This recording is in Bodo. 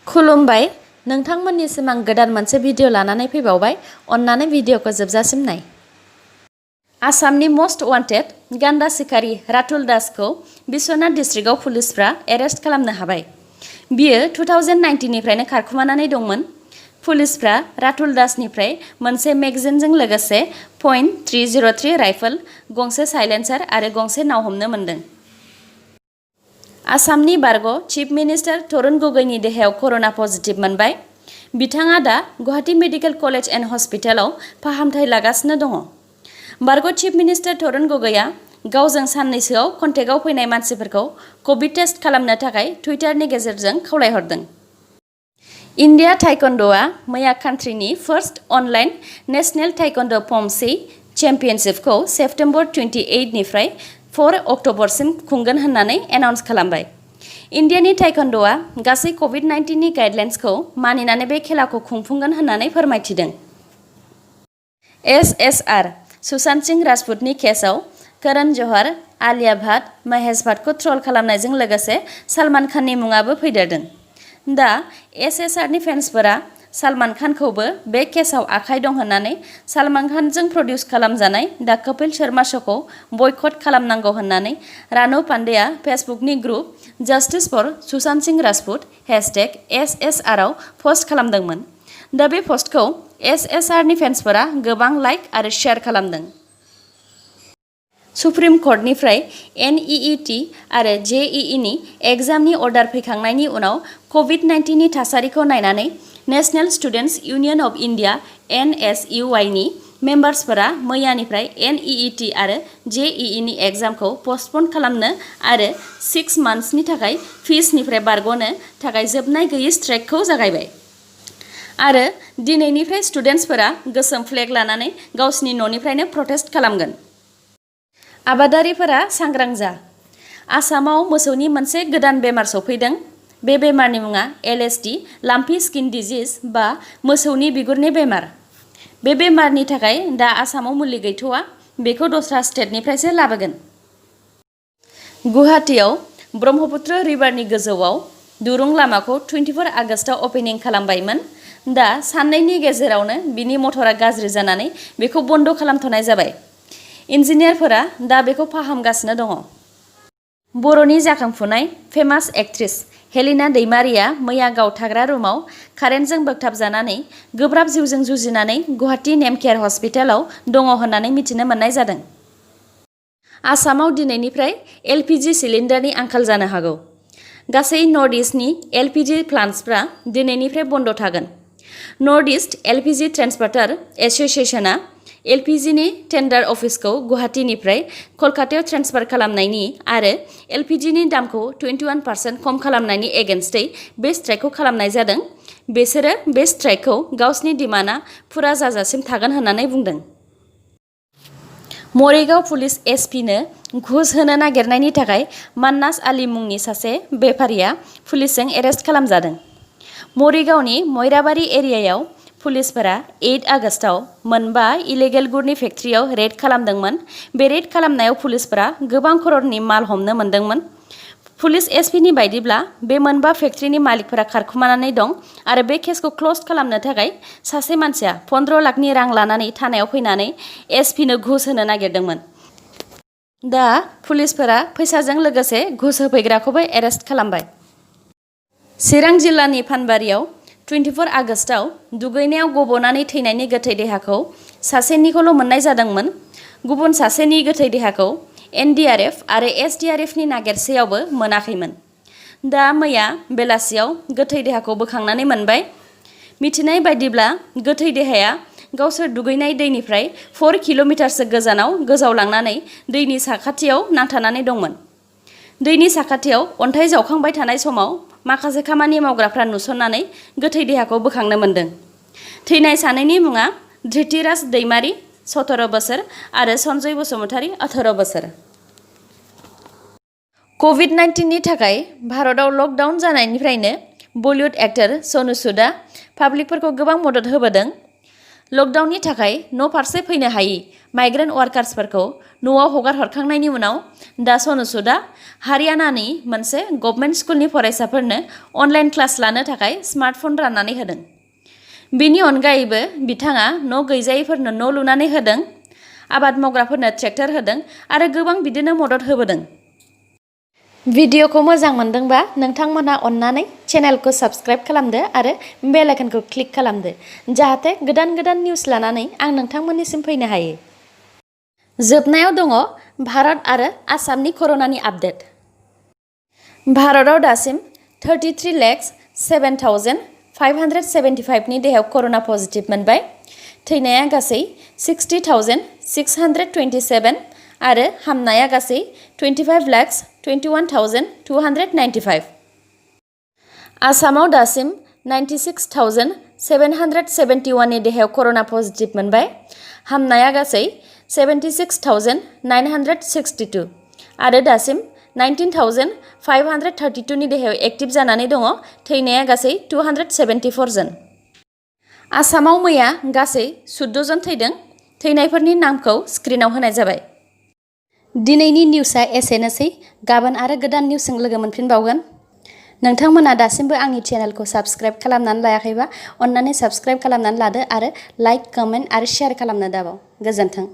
खुलुमबाय नोंथांमोननिसिम आं गोदान मोनसे भिडिअ लानानै फैबावबाय अन्नानै भिडिअखौ जोबजासिम नाय। आसामनि मस्ट वान्टेड गान्दा सिखारि रातुल दासखौ बिश्वनाथ डिस्ट्रिक्टआव पुलिसफ्रा एरेस्ट खालामनो हाबाय। बियो 2019 निफ्रायनो खारखुमानानै दंमोन। पुलिसफ्रा रातुल दासनिफ्राय मोनसे मेगजिनजों लोगोसे .303 राइफल, गंसे साइलेन्सार आरो गंसे नाव हमनो मोन्दों। आसामनि बारग' चिफ मिनिस्टार तरुण गगैनि देहायाव कर'ना पजिटिभ मोनबाय। बिथाङा दा गुवाहाटी मेडिकेल कलेज एन्ड हस्पिटालाव फाहामथाय लागासिनो दङ। बारग' चिफ मिनिस्टार तरुण गगैआ गावजों साननैसोआव कन्टेक्टआव फैनाय मानसिफोरखौ कभिड टेस्ट खालामनो थाखाय टुइटारनि गेजेरजों खावलायहरदों। इन्डिया ताइक्वान्ड'आ मैया कान्ट्रीनि फार्स्ट अनलाइन नेशनेल ताइक्वान्ड' पम्से चेम्पियनशिपखौ सेप्टेम्बर 28 निफ्राय 4 अक्ट'बरसिम खुंगोन होननानै एनाउन्स खालामबाय। इन्डियानि ताइक्वान्ड'आ गासै कभिड-19 नि गाइडलाइन्सखौ मानिनानै बे खेलाखौ खुंफुंगोन होननानै फोरमायथिदों। SSR सुशांत सिंह राजपुतनि केसआव करण ज'हर, आलिया भाट, महेश भाटखौ ट्रल खालामनायजों लोगोसे सलमान खाननि मुङाबो फैदेरदों। दा SSRनि फेन्सफोरा सलमान खानखौबो बे केसआव आखाइ दं होननानै सलमान खानजों प्रडिउस खालामजानाय दा कपिल शर्मा श'खौ बयकट खालामनांगौ होननानै रानु पान्डेआ फेसबुकनि group justice for Sushant Singh Rajput #SSR आव पस्ट खालामदोंमोन। दा बे पस्टखौ SSRनि फेन्सफोरा गोबां लाइक आरो शेयार खालामदों। सुप्रिम कर्टनिफ्राय NEET आरो JEE नि एग्जामनि अर्डार फैखांनायनि उनाव कभिड-19 नि थासारिखौ नायनानै national students union of India NSUI नि मेम्बार्सफोरा मैयानिफ्राय NEET आरो JEE नि एग्जामखौ पस्टपन खालामनो आरो 6 मान्थ्सनि थाखाय फिसनिफ्राय बारग'नो थाखाय जोबनाय गैयै स्ट्राइकखौ जागायबाय। आरो दिनैनिफ्राय स्टुडेन्टसफोरा गोसोम फ्लेग लानानै गावसिनि न'निफ्रायनो प्रटेस्ट खालामगोन। आबादारिफोरा सांग्रां जा। आसामाव मोसौनि मोनसे गोदान बेमार सफैदों। बे बेमारनि मुङा LSD लाम्पि स्किन डिजिज बा मोसौनि बिगुरनि बेमार। बे बेमारनि थाखाय दा आसामाव मुलि गैथ'वा, बेखौ दस्रा स्टेटनिफ्रायसो लाबोगोन। गुवाहाटीआव ब्रह्मपुत्र रिभारनि गोजौआव दुरुं लामाखौ 24 आगस्टआव अपेनिं खालामबायमोन। दा साननैनि गेजेरावनो बिनि मटरा गाज्रि जानानै बेखौ बन्द खालामथ'नाय जाबाय। इन्जिनियारफोरा दा बेखौ फाहामगासिनो दङ। बर'नि जाखांफुनाय फेमास एक्ट्रेस हेलिना दैमारिया मैया गाव थाग्रा रुमाव कारेन्टजों बोगथाबजानानै गोब्राब जिउजों जुजिनानै गुवाहाटी नेमकेयार हस्पिटालाव दङ होननानै मिथिनो मोननाय जादों। आसामाव दिनैनिफ्राय LPG सिलिन्डारनि आंखाल जानो हागौ। गासै नर्थ इस्टनि LPG प्लान्ट्सफ्रा दिनैनिफ्राय बन्द थागोन। नर्थ इस्ट LPG ट्रेन्सपर्टार एस'सिएशनआ LPGनि टेन्डार अफिसखौ गुवाहाटीनिफ्राय कलकातायाव ट्रेन्सफार खालामनायनि आरो LPGनि दामखौ 21% खम खालामनायनि एगेन्स्टै बे स्ट्राइकखौ खालामनाय जादों। बिसोरो बे स्ट्राइकखौ गावसिनि डिमान्डआ फुरा जाजासिम थागोन होननानै बुंदों। मरिगाव पुलिस SP नो घुस होनो नागिरनायनि थाखाय मान्नास आली मुंनि सासे बेफारिया पुलिसजों एरेस्ट खालामजादों। मरिगावनि मयराबारि एरियायाव पुलिसफोरा 8 आगस्टआव मोनबा इलिगेल गुरनि फेक्ट्रियाव रेड खालामदोंमोन। बे रेड खालामनायाव पुलिसफोरा गोबां खर'रनि माल हमनो मोन्दोंमोन। पुलिस SP नि बायदिब्ला बे मोनबा फेक्ट्रिनि मालिकफोरा खारखुमानानै दं आरो बे केसखौ क्ल'ज खालामनो थाखाय सासे मानसिया 15 लाखनि रां लानानै थानायाव फैनानै SP नो घुस होनो नागिरदोंमोन। दा पुलिसफोरा फैसाजों लोगोसे घुस होफैग्राखौबो एरेस्ट खालामबाय। चिरां जिल्लानि फानबारियाव 24 आगस्टआव दुगैनायाव गबनानै थैनायनि गोथै देहाखौ सासेनिखौल' मोननाय जादोंमोन। गुबुन सासेनि गोथै देहाखौ NDRF आरो SDRF नि नागिरसेयावबो मोनाखैमोन। दा मैया बेलासियाव गोथै देहाखौ बोखांनानै मोनबाय। मिथिनाय बायदिब्ला गोथै देहाया गावसोर दुगैनाय दैनिफ्राय 4 किल'मिटारसो गोजानाव गोजावलांनानै दैनि साखाथियाव नांथानानै दंमोन। दैनि साखाथियाव अन्थाइ जावखांबाय थानाय समाव माखासे खामानि मावग्राफ्रा नुसननानै गोथै देहाखौ बोखांनो मोन्दों। थैनाय सानैनि मुङा धृतिराज दैमारि 17 बोसोर आरो सन्जय बसुमतारी 18 बोसोर। कभिड-19 नि थाखाय भारताव लकडाउन जानायनिफ्रायनो बलिउड एक्टर सनु सूदआ पाब्लिकफोरखौ गोबां मदद होबोदों। लकडाउननि थाखाय न' फारसे फैनो हायि माइग्रेन्ट वार्कार्सफोरखौ न'आव हगार हरखांनायनि उनाव दा सनु सुदआ हारियानानि मोनसे गभर्नमेन्ट स्कुलनि फरायसाफोरनो अनलाइन क्लास लानो थाखाय स्मार्टफन राननानै होदों। बिनि अनगायैबो बिथाङा न' गैजायैफोरनो न' लुनानै होदों, आबाद मावग्राफोरनो ट्रेक्टर होदों आरो गोबां बिदिनो मदद होबोदों। भिडिअखौ मोजां मोनदोंबा नोंथांमोनहा अन्नानै चेनेलखौ साबस्क्राइब खालामदो आरो बेल आइकनखौ क्लिक खालामदो जाहाथे गोदान गोदान निउस लानानै आं नोंथांमोननिसिम फैनो हायो। जोबनायाव दङ भारत आरो आसामनि कर'नानि आपडेट। भारतआव दासिम 33,07,575 नि देहायाव कर'ना पजिटिभ मोनबाय। थैनाया गासै 60,627 आरो हामनाया गासै 25,21,295। आसामाव दासिम 96,771 नि देहायाव कर'ना पजिटिभ मोनबाय। हामनाया गासै 76,962 आरो दासिम 19,532 नि देहायाव एक्टिभ जानानै दङ। थैनाया गासै 274 जन। आसामाव मैया गासै 14 जन थैदों। थैनायफोरनि नामखौ स्क्रिनाव होनाय जाबाय। दिनैनि निउसआ एसेनोसै। गाबोन आरो गोदान निउसजों लोगो मोनफिनबावगोन। नोंथांमोना दासिमबो आंनि चेनेलखौ साबस्क्राइब खालामनानै लायाखैबा अन्नानै साबस्क्राइब खालामनानै लादो आरो लाइक, कमेन्ट आरो शेयार खालामनो दाबाव। गोजोन्थों।